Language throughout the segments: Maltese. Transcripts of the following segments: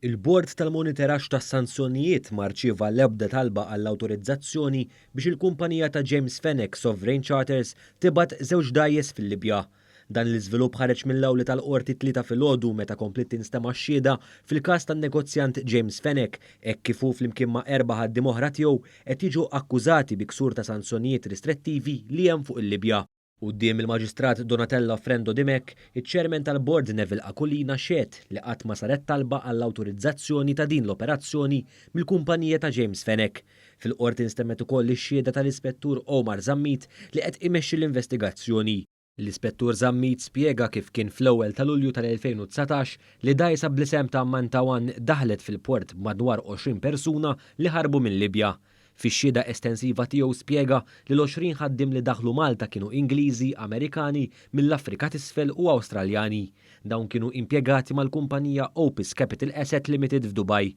Il-Bord tal-Moniteraġġ tas-Sanzjonijiet ma rċieva l-ebda talba għall-awtorizzazzjoni biex il-kumpanija ta' James Fenech Sovereign Charters tibgħat żewġ dgħajjes fil-Libja. Dan l-iżvilupp ħareġ mill-awli tal-Qorti t-Tlieta filgħodu meta kompliet tinstema' x-xhieda fil-każ tan-negozjant James Fenech hekk kif hu flimkien ma' erba' ħaddiema oħra tiegħu qed jiġu akkużati bi ksur ta' sanzjonijiet ristrettivi li hemm fuq il-Libja. Quddiem il-Maġistrat Donatella Frendo Dimech, iċ-Chairman tal-Bord Neville Aquilina xehed li qatt ma saret talba għall-awtorizzazzjoni ta' din l-operazzjoni mill-kumpanija ta' James Fenech. Fil-Qorti nstemmet ukoll ix-xhieda tal-Ispettur Omar Zammit li qed imexxi l-investigazzjoni. L-Ispettur Zammit spjega kif kien fl-ewwel ta' Lulju tal-2019 li dgħajsa bl-isem ta' Manta One daħlet fil-port b'madwar 20 persuna li ħarbu mil-Libja. Fix-xhieda estensiva tiegħu spjega li l-20 ħaddiem li daħlu Malta kienu Ingliżi, Amerikani, mill-Afrika t'Isfel u Awstraljani. Dawn kienu impjegati mal-kumpanija Opus Capital Asset Limited f'Dubaj.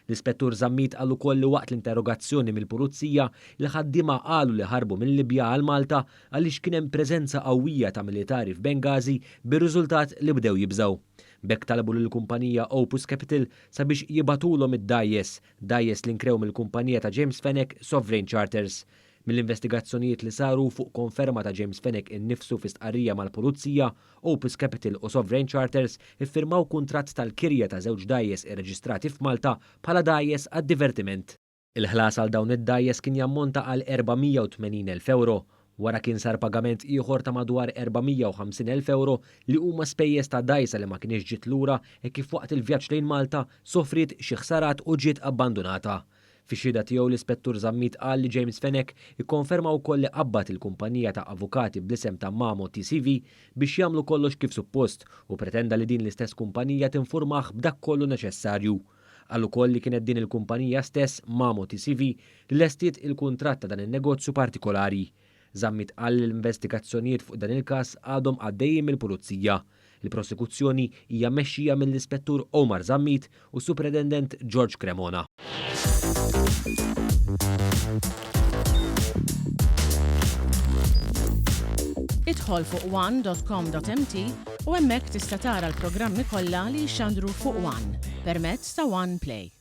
L-Ispettur Zammit qal ukoll li waqt l-interrogazzjoni mill-Pulizija, il-ħaddiema qalu li ħarbu mil-Libja għal Malta għaliex kien hemm preżenza qawwija ta' militari f'Benghazi bir-riżultat li bdew jibżgħu. B'hekk talbu lill-kumpanija Opus Capital sabiex jibagħtulhom id-dgħajjes, Dgħajjes li nkrew mill-kumpanija ta' James Fenech, Sovereign Charters. Mill-investigazzjonijiet li saru, fuq konferma ta' James Fenech innifsu fi stqarrija mal-Pulizija, Opus Capital u Sovereign Charters iffirmaw kuntratt tal-kirja ta' żewġ dgħajjes irreġistrati f'Malta bħala dgħajjes għad-divertiment. Il-ħlas għal dawn id-dgħajjes kien jammonta għal 480,000 ewro. Wara kien sar pagament ieħor ta' madwar 450,000 ewro li huma spejjeż ta' dgħajsa li ma kinitx ġiet lura hekk kif waqt il-vjaġġ lejn Malta sofriet xi ħsarat u ġiet abbandunata. Fix-xhieda tiegħu l-Ispettur Zammit qal li James Fenech ikkonferma wkoll li qabbad il-kumpanija ta' avukati bl-isem ta' Mamo TCV biex jagħmlu kollox kif suppost u pretenda li din l-istess kumpanija tinfurmah b'dak kollu neċessarju. Qal ukoll li kienet din il-kumpanija stess, Mamo TCV, li lestiet il-kuntratt ta' dan in-negozju partikolari. Zammit qal li l-investigazzjonijiet fuq dan il-każ għadhom għaddejjin mill-Pulizija. Il-prosekuzzjoni hija mmexxija mill-Ispettur Omar Zammit u s-Supretendent George Cremona. Idħol fuq one.com.mt u hemmhekk tista' tara l-programmi kollha li jixxandru fuq One permezz ta' One Play.